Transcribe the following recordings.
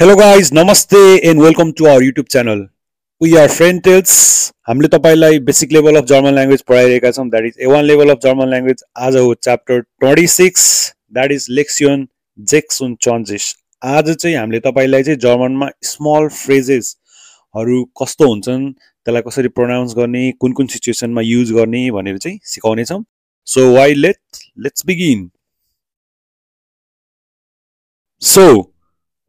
Hello guys, namaste and welcome to our YouTube channel. We are Friendtales. हामीले तपाईलाई basic level of German language पढाइरहेका छौं, that is A1 level of German language. आज हो chapter 26, that is Lektion 26. आज चाहिँ हामीले तपाईलाई चाहिँ जर्मनमा स्मल फ्रेजेस हरु कस्तो हुन्छन्, त्यसलाई कसरी प्रोनाउन्स गर्ने, कुन सिचुएसनमा युज गर्ने भनेर चाहिँ सिकाउने छौं. So why let's begin. So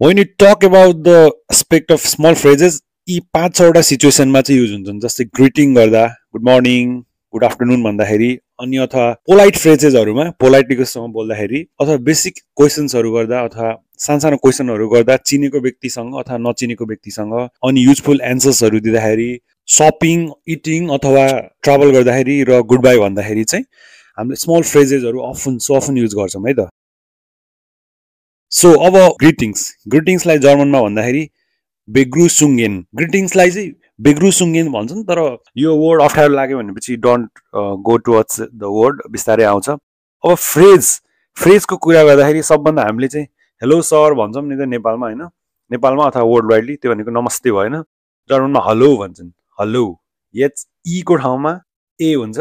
when you talk about the aspect of small phrases, यी 5-6 सिचुएसनमा चाहिँ युज हुन्छन्. जस्तै ग्रीटिङ गर्दा, गुड मर्निङ, गुड आफ्टरनुन भन्दाखेरि, अनि अथवा पोलाइट फ्रेजेसहरुमा पोलाइटलीसँग बोल्दाखेरि, अथवा बेसिक क्वेशन्सहरु गर्दा, अथवा सानो क्वेशनहरु गर्दा चिनेको व्यक्तिसँग अथवा नचिनेको व्यक्तिसँग, अनि युजफुल एन्सर्सहरु दिँदाखेरि, शपिङ, इटिङ अथवा ट्राभल गर्दाखेरि र गुड बाइ भन्दाखेरि चाहिँ हामीले स्मल फ्रेजेसहरु अफन युज गर्छौं है त. सो अब ग्रीटिङ्सलाई जर्मनमा भन्दाखेरि बेग्रुसुङ्गेन. ग्रीटिङ्सलाई चाहिँ बेग्रुसुङ्गेन भन्छन्, तर यो वर्ड अप्ठ्यारो लाग्यो भनेपछि don't go towards the word, बिस्तारै आउँछ. अब फ्रेजको कुरा गर्दाखेरि सबभन्दा हामीले चाहिँ हेलो सर भन्छौं नि त नेपालमा हैन, नेपालमा अथवा वर्ल्ड वाइडली. त्यो भनेको नमस्ते भएन. जर्मनमा हेलो भन्छन्. हेलो एच ई को ठाउँमा ए हुन्छ.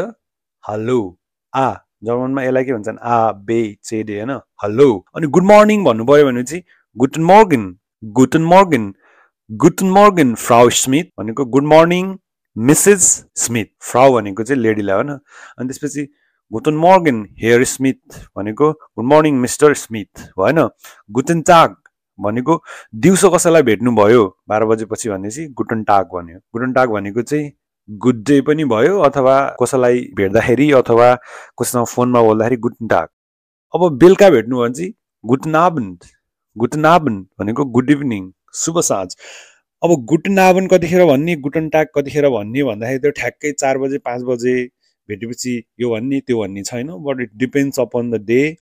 हेलो आ जर्मनमा यसलाई के भन्छन्, आ बे चे डे हैन, हेलो. अनि गुड मर्निङ भन्नु पर्यो भने चाहिँ गुटन मर्गन फ्राउ स्मिथ भनेको good morning Mrs Smith. Frau भनेको चाहिँ लेडीलाई हैन. अनि त्यसपछि गुटन मर्गन हेयर स्मिथ भनेको गुड मर्निङ मिस्टर स्मिथ भएन. गुटन टाग भनेको दिउँसो कसैलाई भेट्नु भयो 12 बजेपछि भनेपछि गुटन टाग भन्यो. गुटन टाग भनेको चाहिँ गुड डे पनि भयो, अथवा कसैलाई भेट्दाखेरि अथवा कसैसँग फोनमा बोल्दाखेरि गुटन टाग. अब बेलुका भेट्नु भने चाहिँ गुटन आबन्ड भनेको गुड इभिनिङ, शुभ साँझ. अब गुटन आबन्ड कतिखेर भन्ने, गुटन टाग कतिखेर भन्ने भन्दाखेरि त्यो ठ्याक्कै 4 बजे 5 बजे भेटेपछि यो भन्ने त्यो भन्ने छैन, but it depends upon the day.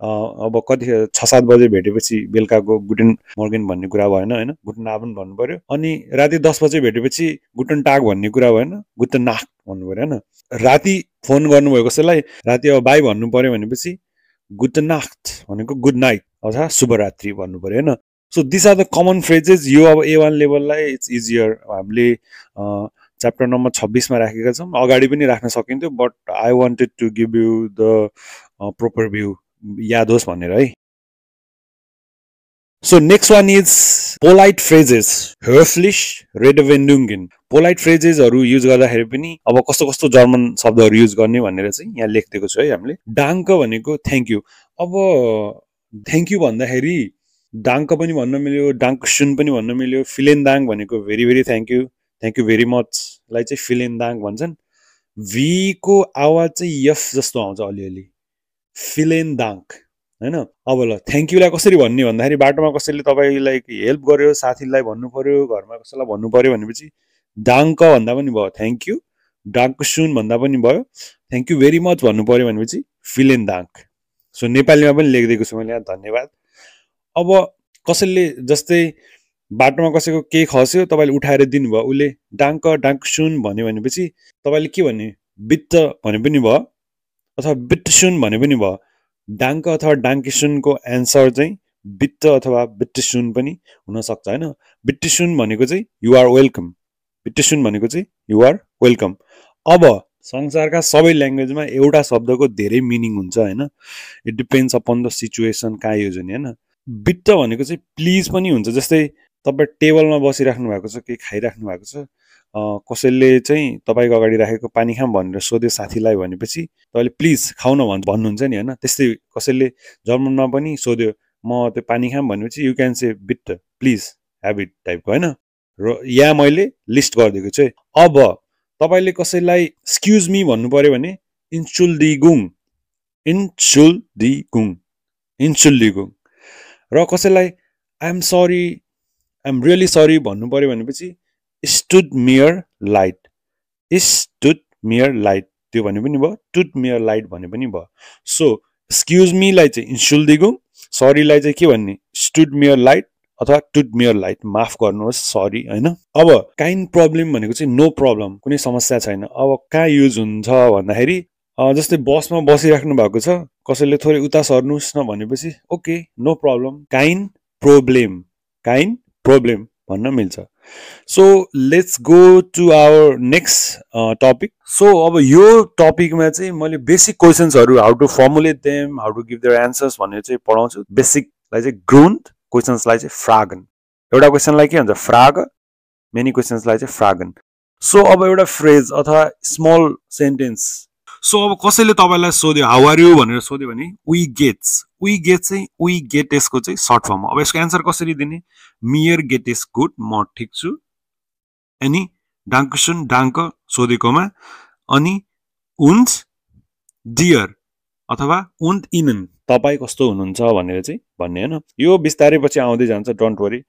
अब कतिखेर 6-7 बजे भेटेपछि बेलुकाको गुटन मर्गन भन्ने कुरा भएन हैन, गुटन आबन्ड भन्नु पर्यो. अनि राति 10 बजे भेटेपछि गुटन टाग भन्ने कुरा भएन, गुटन नाक्ट भन्नु पर्यो हैन. राति फोन गर्नुभयो कसैलाई, राति अब बाई भन्नु पर्यो भनेपछि गुटन नाक्ट भनेको गुड नाइट अथवा शुभरात्रि भन्नु पर्यो हैन. So this are the common phrases. यो अब A1 लेभललाई इट्स इजियर. हामीले च्याप्टर नम्बर 26 मा राखेका छौं. अगाडि पनि राख्न सकिन्थ्यो, but I wanted to give you the proper view, याद होस् भनेर है. So next one is polite phrases. höflich redewendungen. Polite फ्रेजेसहरु युज गर्दाखेरि पनि अब कस्तो जर्मन शब्दहरु युज गर्ने भनेर चाहिँ यहाँ लेखिदिएको छु है हामीले. डाङ्क भनेको थ्यांक यू. अब थ्यांक यू भन्दाखेरि डाङ्क पनि भन्न मिल्यो, डाङ्कसुन पनि भन्न मिल्यो. फिलेन दाङ भनेको very very thank you very much लाई चाहिँ फिलेन दाङ भन्छन्. भी को आवाज चाहिँ यफ जस्तो आउँछ अलिअलि, फिलेन दाङ हैन. अब ल थ्यांक यूलाई कसरी भन्ने भन्दाखेरि बाटोमा कसैले तपाईलाई हेल्प गर्यो, साथीलाई भन्नु पर्यो, घरमा कसैलाई भन्नु पर्यो भनेपछि डाङ्क भन्दा पनि भयो थ्यांक यू, डाङ्कसुन भन्दा पनि भयो, थ्यांक यू भेरी मच भन्नु पर्यो भनेपछि फिलेन दाङ. सो नेपालीमा पनि लेखिदिएको छु मैले यहाँ, धन्यवाद. अब कसैले जस्तै बाटोमा कसैको केही खस्यो, तपाईले उठाएर दिनुभयो, उले डाङ्कसुन भन्यो भनेपछि तपाईले के भन्ने, बित्त भने पनि भयो अथवा बिट्टसुन भने पनि भयो. डाङ्क अथवा डाङ्कसुनको एन्सर चाहिँ बित्त अथवा बिट्टसुन पनि हुन सक्छ हैन. बिट्टसुन भनेको चाहिँ यु आर वेलकम, बिट्टसुन भनेको चाहिँ यु आर वेलकम. अब संसारका सबै ल्याङ्ग्वेजमा एउटा शब्दको धेरै मिनिङ हुन्छ हैन. It depends upon the situation कहाँ युज हुने हैन. बिट्ट भनेको चाहिँ प्लिज पनि हुन्छ. जस्तै तपाई टेबलमा बसिराख्नु भएको छ, केही खाइराख्नु भएको छ, कसैले चाहिँ तपाईको अगाडि राखेको पानी खाम भनेर सोध्यो साथीलाई भनेपछि तपाईले प्लिज खाउ न भन्नुहुन्छ नि हैन. त्यस्तै कसैले जर्मनमा पनि सोध्यो म त्यो पानी खाम भनेपछि यु क्यान से बिट्ट प्लिज ह्याभ इट टाइपको हैन. र यहाँ मैले लिस्ट गरिदिएको छु. अब तपाईले कसैलाई एक्सक्युज मी भन्नु पर्यो भने इन्सुल्डिगुङ र कसैलाई आई एम रियली सरी भन्नु पर्यो भनेपछि स्टुड मियर लाइट त्यो भने पनि भयो, टुड मियर लाइट भने पनि भयो. सो एक्सक्युज मी लाई चाहिँ इन्सुल्डिगुङ, सरी लाई चाहिँ के भन्ने, स्टुड मियर लाइट अथवा टुड मियर लाइट, माफ गर्नुहोस् सरी हैन. अब काइन्ड प्रब्लम भनेको चाहिँ नो प्रब्लम, कुनै समस्या छैन. अब कहाँ युज हुन्छ भन्दाखेरि जस्तै बसमा बसिराख्नु भएको छ, कसैले थोरै उता सर्नुस् न भनेपछि okay no problem, kind problem भन्न मिल्छ so let's go to our next topic so अब यो टपिकमा चाहिँ मैले बेसिक क्वेसन्सहरू how to formulate them how to give their answers भनेर चाहिँ पढाउँछु बेसिकलाई चाहिँ ग्रुन्ड क्वेसन्सलाई चाहिँ फ्रागन एउटा क्वेसनलाई के भन्छ फ्राग मेनी क्वेसन्सलाई चाहिँ फ्रागन सो अब एउटा फ्रेज अथवा स्मल सेन्टेन्स सो अब कसैले तपाईँलाई सोध्यो हाउ आर यु भनेर सोध्यो भने वी गेट चाहिँ वी गेट यसको चाहिँ सर्ट फर्म अब यसको एन्सर कसरी दिने मियर गेट इज गुड म ठिक छु अनि डाङ्कुसुन डाङ्क सोधेकोमा अनि उन्ट डियर अथवा उन्ट इनन तपाईँ कस्तो हुनुहुन्छ भनेर चाहिँ भन्ने होइन यो बिस्तारै पछि आउँदै जान्छ डोन्ट वरी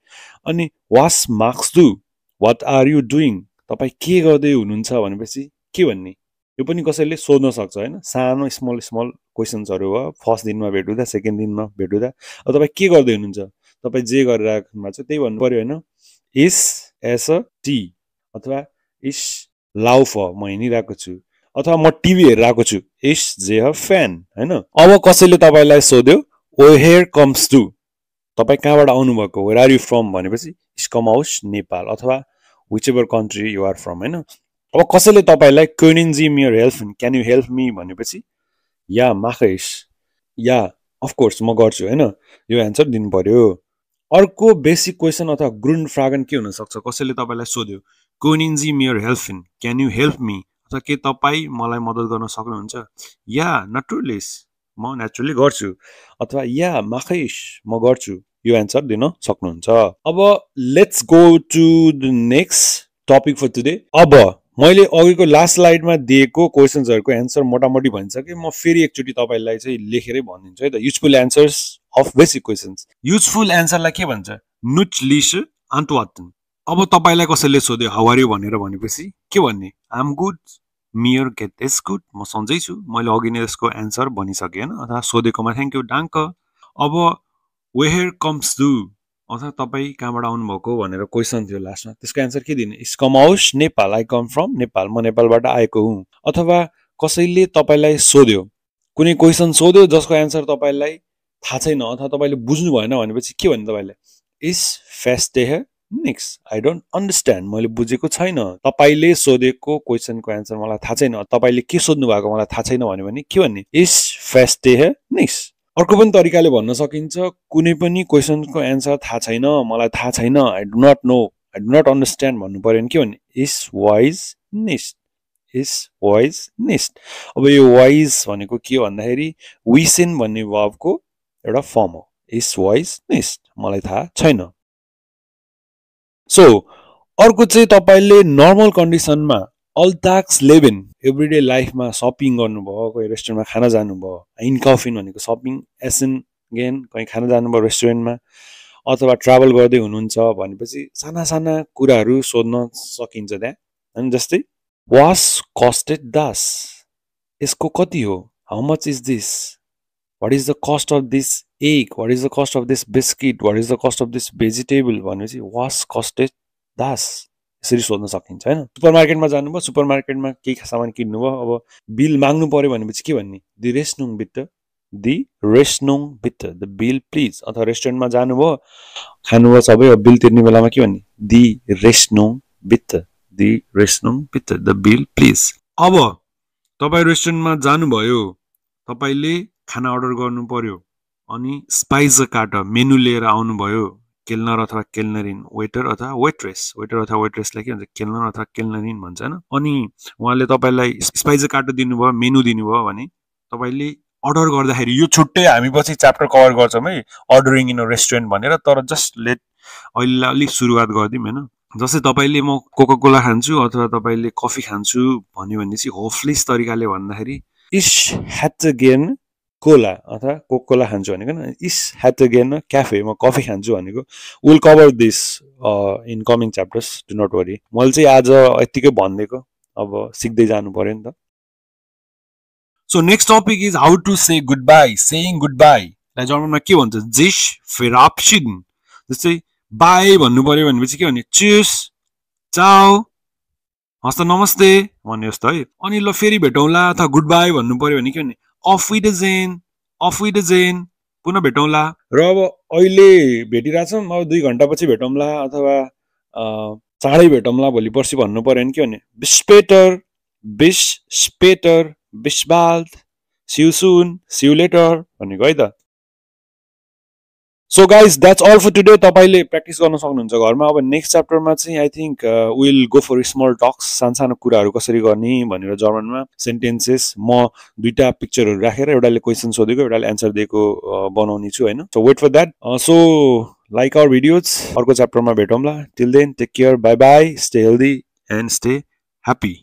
अनि वास मार्क्स डु वाट आर यु डुइङ तपाईँ के गर्दै हुनुहुन्छ भनेपछि के भन्ने यो पनि कसैले सोध्न सक्छ होइन सानो स्मल क्वेसन्सहरू हो फर्स्ट दिनमा भेट हुँदा सेकेन्ड दिनमा भेट हुँदा अब तपाईँ के गर्दै हुनुहुन्छ तपाईँ जे गरिरहेको छ त्यही भन्नु पर्यो होइन इस एस अ टी अथवा इस लाउफ म हिँडिरहेको छु अथवा म टिभी हेरिरहेको छु इस जे अ फ्यान होइन अब कसैले तपाईँलाई सोध्यो वेयर कम्स टु तपाईँ कहाँबाट आउनुभएको वेयर आर यु फ्रम भनेपछि इस कम हाउस नेपाल अथवा whichever country you are from होइन अब कसैले तपाईँलाई क्युनिन्जी मियर हेल्प क्यान यु हेल्प मी भनेपछि या माखैस या अफकोर्स म गर्छु होइन यो एन्सर दिनु पर्यो अर्को बेसिक क्वेसन अथवा ग्रुन्ड फ्रागन के हुनसक्छ कसैले तपाईँलाई सोध्यो क्युनिन्जी मियर हेल्प क्यान यु हेल्प मी अथवा के तपाईँ मलाई मद्दत गर्न सक्नुहुन्छ या नटुरलिस म नेचुरली गर्छु अथवा या माखैस म गर्छु यो एन्सर दिन सक्नुहुन्छ अब let's go to the next topic for today अब मैले अघिको लास्ट स्लाइडमा दिएको क्वेसन्सहरूको एन्सर मोटामोटी भनिसकेँ म फेरि एकचोटि तपाईँलाई चाहिँ लेखेरै भनिदिन्छु है त useful answers of basic questions useful एन्सरलाई के भन्छ नुच लिस आन्टवाटन अब तपाईँलाई कसैले सोध्यो हाउ आर यु भनेर भनेपछि के भन्ने आइ एम गुड मियर गेट इज गुड म सन्चै छु मैले अघि नै यसको एन्सर भनिसकेँ होइन अथवा सोधेकोमा थ्याङ्क यू डाङ्क अब वेयर कम्स डु अथवा तपाईँ कहाँबाट आउनुभएको भनेर क्वेसन थियो लास्टमा त्यसको एन्सर के दिने इस कम हाउस Nepal I come from Nepal म नेपालबाट आएको हुँ अथवा कसैले तपाईँलाई सोध्यो कुनै क्वेसन सोध्यो जसको एन्सर तपाईँलाई थाहा छैन अथवा तपाईँले बुझ्नु भएन भनेपछि के भन्नु तपाईँले इस फेस्टे निक्स आई डोन्ट अन्डरस्ट्यान्ड मैले बुझेको छैन तपाईँले सोधेको क्वेसनको एन्सर मलाई थाहा छैन तपाईँले के सोध्नु भएको मलाई थाहा छैन भन्यो भने के भन्ने इस फेस्टे निक्स अर्को पनि तरिकाले भन्न सकिन्छ कुनै पनि क्वेसनको एन्सर थाहा छैन मलाई थाहा छैन I do not know I do not understand भन्नु पर्यो भने के भन्ने इस वाइज निस्ट अब यो वाइज भनेको के भन्दाखेरि विसेन भन्ने वर्बको एउटा फर्म हो इस वाइज निस्ट मलाई थाहा छैन सो अर्को चाहिँ तपाईँले नर्मल कन्डिसनमा अल्टाक्स लेभेन एभ्रिडे लाइफमा सपिङ गर्नुभयो कोही रेस्टुरेन्टमा खाना जानुभयो इनकफिन भनेको सपिङ एसएन गेन कहीँ खाना जानुभयो रेस्टुरेन्टमा अथवा ट्राभल गर्दै हुनुहुन्छ भनेपछि साना साना कुराहरू सोध्न सकिन्छ त्यहाँ होइन जस्तै वास कस्टेड दास यसको कति हो how much is this what is the cost of this egg what is the cost of this biscuit what is the cost of this vegetable भनेपछि वास कस्टेड दास यसरी सोध्न सकिन्छ होइन सुपर मार्केटमा जानुभयो सुपर मार्केटमा केही सामान किन्नुभयो अब बिल माग्नु पर्यो भनेपछि के भन्ने दि रेस्नुङ बित्त द बिल प्लिज अथवा रेस्टुरेन्टमा जानुभयो खानुभयो सबै बिल तिर्ने बेलामा के भन्ने दि रेस्नुङ बित्त द बिल प्लिज अब तपाईँ रेस्टुरेन्टमा जानुभयो तपाईँले खाना अर्डर गर्नु पर्यो अनि स्पाइस कार्ट मेनु लिएर आउनुभयो केल्नर अथवा केल्नरिन वेटर अथवा वेट्रेसलाई के भन्छ केल्नर अथवा केल्नरिन भन्छ होइन अनि उहाँले तपाईँलाई स्पाइस कार्ट दिनुभयो मेनु दिनुभयो भने तपाईँले अर्डर गर्दाखेरि यो छुट्टै हामी पछि च्याप्टर कभर गर्छौँ है अर्डरिङ इन अ रेस्टुरेन्ट भनेर तर जस्ट लेट अहिले अलिक सुरुवात गरिदिउँ होइन जस्तै तपाईँले म कोका कोला खान्छु अथवा तपाईँले कफी खान्छु भन्यो भने चाहिँ होफलिस तरिकाले भन्दाखेरि इस ह्याटगेन कोला अथवा कोका कोला खान्छु भनेको न इस ह्याटगेन क्याफे म कफी खान्छु भनेको will cover this in coming chapters do not worry मैले चाहिँ आज यत्तिकै भनिदिएको अब सिक्दै जानु पर्यो नि त so next topic is how to say goodbye saying goodbye जर्मनमा के भन्छ जिस फेराप्सिन जस्तै बाई भन्नु पर्यो भनेपछि के भन्ने चुस चाउ हस्त नमस्ते भन्ने जस्तो है अनि ल फेरि भेटौँला अथवा गुड बाई भन्नु पर्यो भने के भन्ने अफ विडजेन पुनः भेटौँला र अब अहिले भेटिरहेछौँ अब 2 घण्टापछि भेटौँला अथवा चाँडै भेटौँला भोलि पर्सि भन्नु पर्यो नि के भने बिस स्पेटर बिस्बाल्द see you soon see you later भनेको है त So guys, that's all for today. तपाईले प्र्याक्टिस गर्न सक्नुहुन्छ घरमा अब नेक्स्ट च्याप्टरमा चाहिँ I think will go for small talks सानो कुराहरु कसरी गर्ने भनेर जर्मनमा सेन्टेन्सेस म दुईटा पिक्चरहरु राखेर एउटाले क्वेशन सोधेको एउटाले आन्सर दिएको बनाउने छु हैन so wait for that so like our videos अर्को च्याप्टरमा भेटौँला till then take care bye bye stay healthy and stay happy